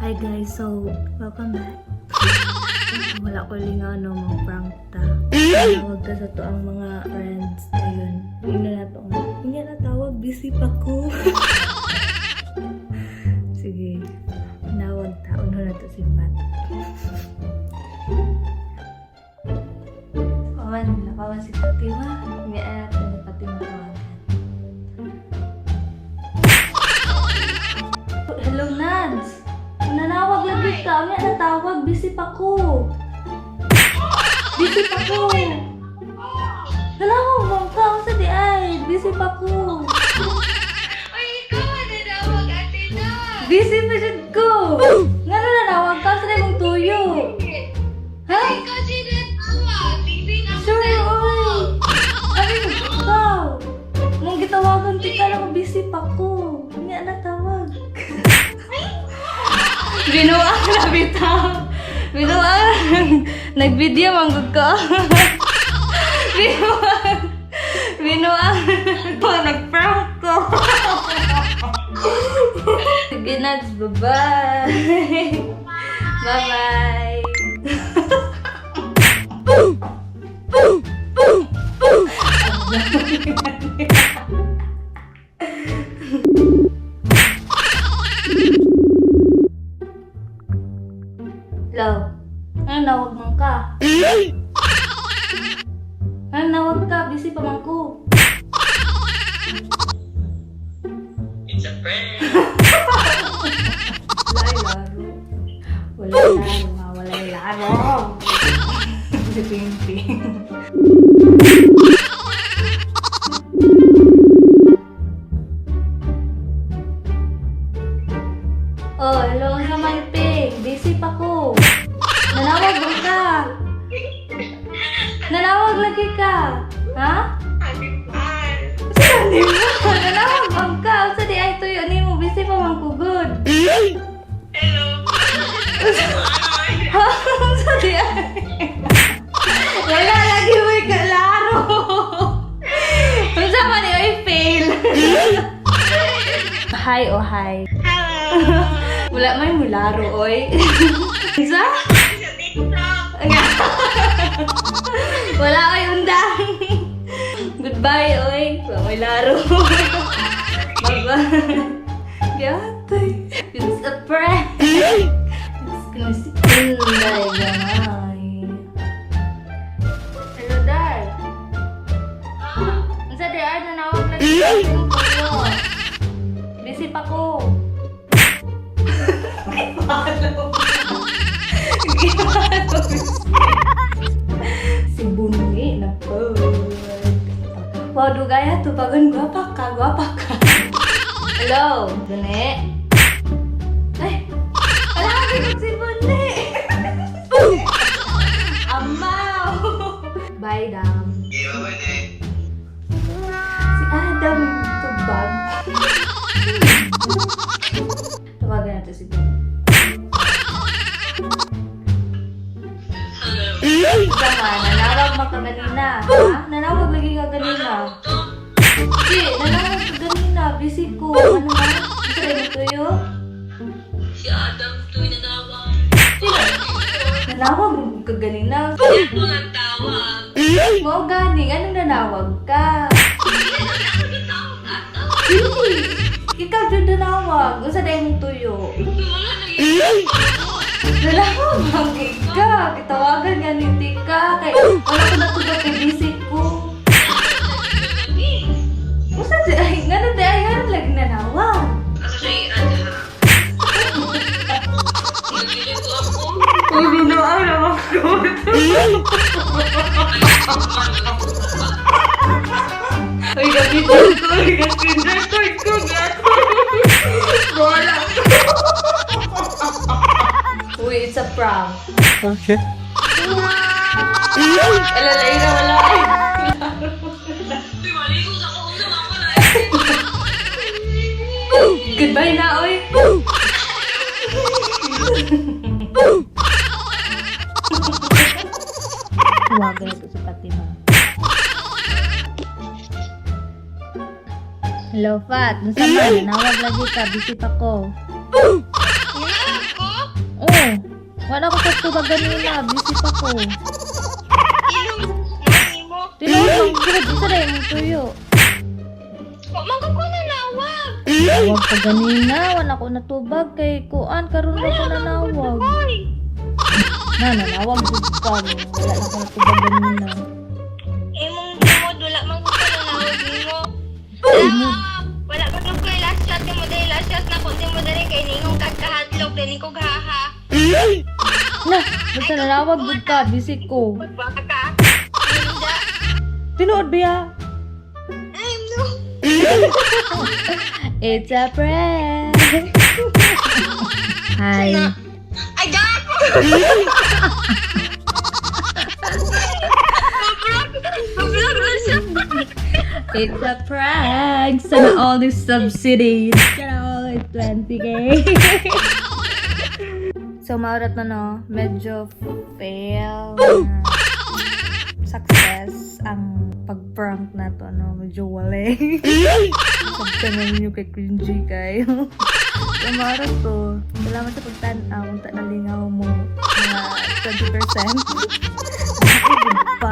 Hi guys, so welcome back. Wala ko lingaw no, mga prank ta. Tawag ta sa to ang mga friends. Ayun. Hindi na to nga. Hindi na tawag, busy pa ko. Sige. Nawag ta. Uno na to si Pat. Pawan, pawan si Fatima. Hindi na natin si Fatima tawagan. Hello, Nads! Nanawag lagi ka. Ano natawag? Busy pa ko. Busy pa ko. Nanawag mo ka. Unsa di ay? Busy pa ko. Ay, ikaw ang nanawag, Ate na. Busy pa jud ko. Ngano nanawag ka? Unsa di mong tuyo? Ha? Ay, ikaw si natawag. Busy na Sure, oy. Ano ikaw? Mong gitawagan kita lang, busy pa ko. Hindi na tawag. Binuang na bitaw. Binuang. Nag-video man gud ko. Binuang. Binuang. Po, nag-prank ko. Sige na, bye-bye. Bye-bye. Hello. Ano nawag man ka? Ano nawag ka? Busy pa man ko. It's a prank. Wala laro. Wala laro ha. Wala laro. Si Ping Ping. Oh, hello naman, Ping. Busy pa ko. Nanawag ba ka? Nanawag lagi ka. Ha? Animal. Sa di mo? Nanawag man ka. Sa di ay tuyo nimo. Busy pa man ko good. Hello. Ha? Sa di ay. Wala lagi mo'y kalaro. Unsa man ni oy fail. Hi oh hi. Hello. Wala may mularo oy. Unsa? Sa TikTok. Nga. Wala oy undang. Goodbye oy. Wala may laro. Bye-bye. Yatay. It's a prank. It's gonna si Inday gamay. Hello, Day. Unsa di ay nanawag lagi sa akong tuyo. Busy pa ko. Gipalo. Si Bungi na po. Wow, dugaya to pagon gwapa ka, gwapa ka. Hello, Bungi. Ay, wala ka si Bungi. Amaw. Bye, Dam. Okay, bye-bye, Nay. Si Adam yung tubag. Tawagan natin si Bungi. Hello. Sama, nanawag man ka ganina. Ha? Nanawag lagi ka ganina. Di, nanawag ka ganina. Busy ko. Ano man? Gusto rin tuyo? Si Adam tuloy nanawag. Nanawag mo ka ganina. Ako nang tawag. Mao gani, anong nanawag ka? Dili. Ikaw dyan nanawag. Unsa dahil mong tuyo? Wala nang Nanawag bang ka? Kitawagan nga ni Tika. Kay, wala ko natugod kay busy ko. Unsa di ay, ngano di ay, ngano lagi nanawag? Asa siya i-add ha? Nagilito ako. Uy, binuang naman ko. Uy, gamitin ko. Uy, gamitin ko. Ko, gato. Wala. Uy, it's a prank. Okay. Alalay na wala. Uy, maligo sa ako. Unsa man ko na. Goodbye na, oy. Tawagan ko si Fatima. Hello, Fat. Unsa man? Nawag lagi ka. Busy pa ko. Wala ako. natubag ganina, busy pa ko. Ilong, mami mo. Tinuod man gud, unsa na imong tuyo? Wa man ko ko nanawag. Tawag pa ganina, wala ko natubag kay kuan karon ra ko nanawag. Hoy. Na nanawag gud ka mo. Wala na ko natubag ganina. Imong tungod wala man ko ko nanawag nimo. Ah, wala ko nung koy last shot nimo dahil last shot na ko nimo dali kay ningong kag kahadlok dili ko gaha. Na, basta nanawag gud ka, busy ko. Baka ka. Ninja. Tinuod biya? I'm no. It's a prank. Hi. Ay, gago! Mablog na siya. It's a prank. Sana all these subsidies. Sana all these 20K. So, maurat na no, medyo fail na success ang pag-prank na to, no? Medyo wala. Sabtanan nyo kay cringy kayo. So, maurat to. Salamat sa pagtanaw. Kung nalingaw mo mga 20%.